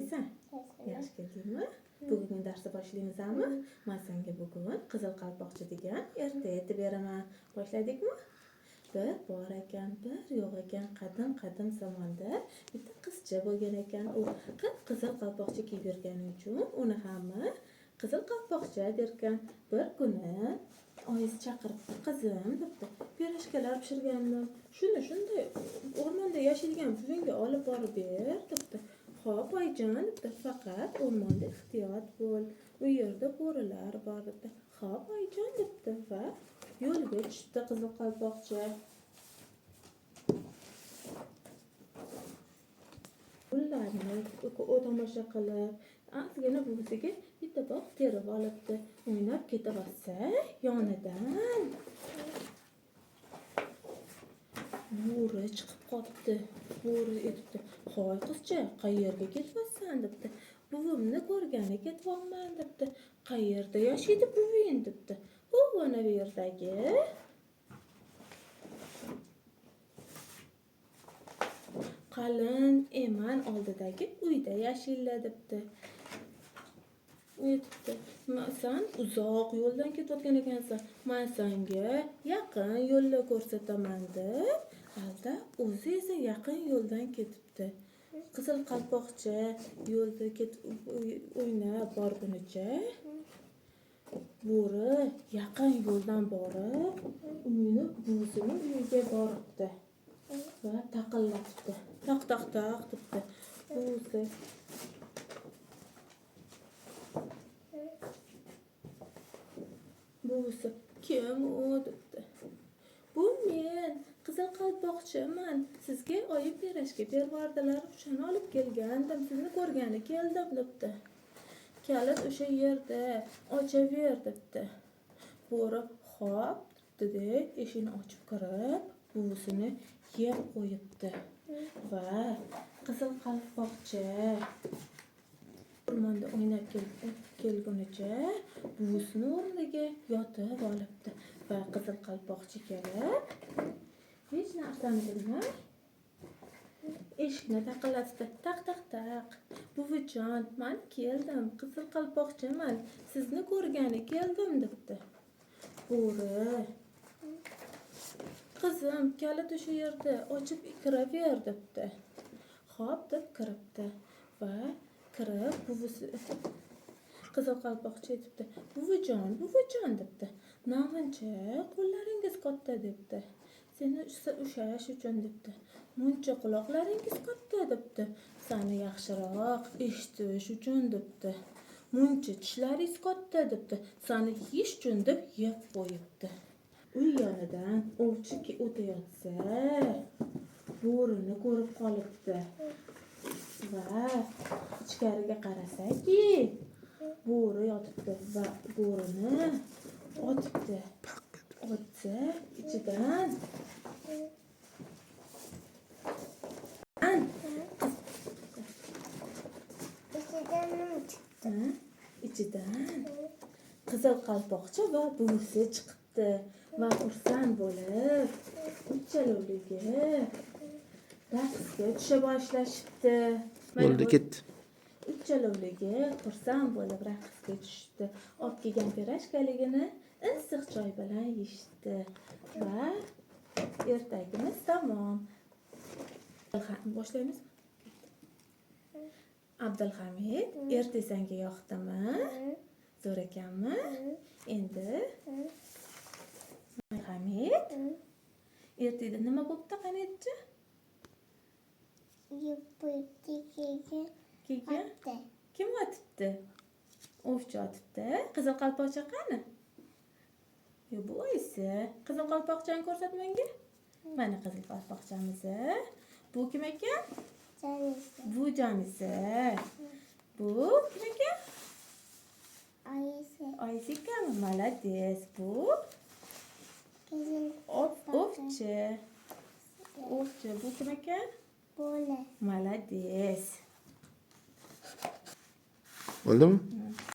Qalaysan? Yaxshi keldingmi? Bugungi darsni boshlaymizmi? Man senga bugun Qizil qalpoqcha degan ertak aytib beraman. Boshladikmi? Bir bor ekan, bir yo'q ekan, qadim-qadim zamonda bitta qizcha bo'lgan ekan. U qip-qizil qalpoqcha kiyib yurgani uchun uni hamma Qizil qalpoqcha derkan. Bir kuni oyisi chaqiribdi: "Qizim", debdi, "pirojkalar pishirgandim. Shuni shunday o'rmonda yashaydigan buvingga olib borib ber", debdi. "Xo'p, oyijon", debdi, "faqat o'rmonda ehtiyot bo'l. U yerda bo'rilar bor", debdi. "Xo'p, oyijon", debdi va yo'lga tushibdi Qizil qalpoqcha. Gullarni tomosha qilib, ozgina buvisiga bitta bog' terib olibdi. O'ynab ketayotsa, yonidan bo'ri chiqib qolibdi. Bo'ri aytibdi: "Hoy qizcha, qayerga ketyapsan?" debdi. "Buvimni ko'rgani ketyapman", debdi. "Qayerda yashaydi buving?" debdi. "U mana bu yerdagi qalin eman oldidagi uyda yashaylar", debdi. Aytibdi: "San uzoq yo'ldan ketayotgan ekansan. Man senga yaqin yo'lni ko'rsataman", deb aldab, o'zi esa yaqin yo'ldan ketibdi. Qizil qalpoqcha yo'lda ketib o'ynab borgunicha bo'ri yaqin yo'ldan borib, uyini, buvisini uyiga boribdi va taqillatibdi. Taq taq taq debdi. Buvisi Buvisi "Kim u?" debdi. "Bu men, Qizil qalpoqchaman. Sizga oyim pirojka bervordilar, o'shani olib kelgandim, sizni ko'rgani keldim", debdi. "Kalit o'sha yerda, ochaver", debdi. Bo'ri "Xo'p", debdi-da, eshikni ochib kirib, buvisini yeb qo'yibdi. Va Qizil qalpoqcha o'rmonda o'ynab kelgunicha buvisini o'rniga yotib olibdi va Qizil qalpoqcha kelib, hech narsani bilmay eshikni taqillatdi. Taq taq taq. "Buvijon, man keldim, Qizil qalpoqchaman. Sizni ko'rgani keldim", debdi. Bo'ri: "Qizim, kalit o'sha yerda, ochib kiraver", debdi. "Xo'p", deb kiribdi va kirib buvisi Qizil qalpoqcha aytibdi: "Buvijon, buvijon", debdi. "Namuncha qo'llaringiz katta?" debdi. "Seni ushlash uchun", debdi. "Muncha quloqlaringiz katta?" debdi. "Seni yaxshiroq eshitish uchun", debdi. "Muncha tishlaringiz katta?" debdi. "Seni yeyish uchun", deb yeb qo'yibdi. Uy yonidan ovchi o'tayotsa, bo'rini ko'rib qolibdi. Va ichkariga qarasaki, bo'ri yotibdi va bo'rini otibdi. Otsa, ichidan Ichidan nima chiqdi? Ha? Ichidan Qizil qalpoqcha va buvisi chiqibdi va xursand bo'lib uchalovligi raqsga tusha boshlashibdi. Mana Bo'ldi, bu ketdi. uchalovligi xursand bo'lib raqsga tushibdi. Olib kelgan pirojkaligini issiq choy bilan yeyishdi va ertagimiz tamom. Boshlaymiz. Abdulhamid, ertak senga yoqdimi? Zo'r ekanmi? Endi Hamid, ertakda nima bo'pti, qani aytchi? Yeb qo'yibdi, keyin Keyin otdi. Kim otibdi? Ovchi otibdi. Qizil qalpoqcha qani? Yo, bu oyisi. Qizil qalpoqchani ko'rsat menga. Mana qizil qalpoqchamiz. Bu kim ekan? Janisi. Bu jonisi. Bu kim ekan? Oyisi. Oyisi ekanmi? Молодец. Bu Qizil ovchi. Ovchi. Bu kim ekan? Bo'ri. Молодец. Bo'ldimi?